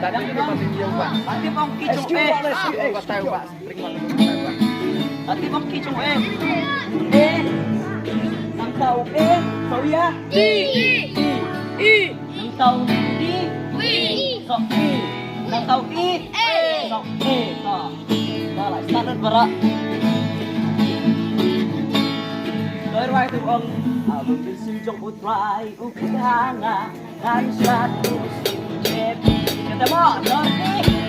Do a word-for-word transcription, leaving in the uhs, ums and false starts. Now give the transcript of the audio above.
Ba tip ong ki jong e. Ba tip ong ki jong e. E. Nangta u e. Saw ïa. Di. Di. I. Nangta u di. Wi. Saw i. Nangta u i. E. Saw e. Ka. Ka la standard para. Doi rwai tu ong. Abang bin sing jong u trai u kanga. Kan shat u sing jebi. Kata mo. Doi.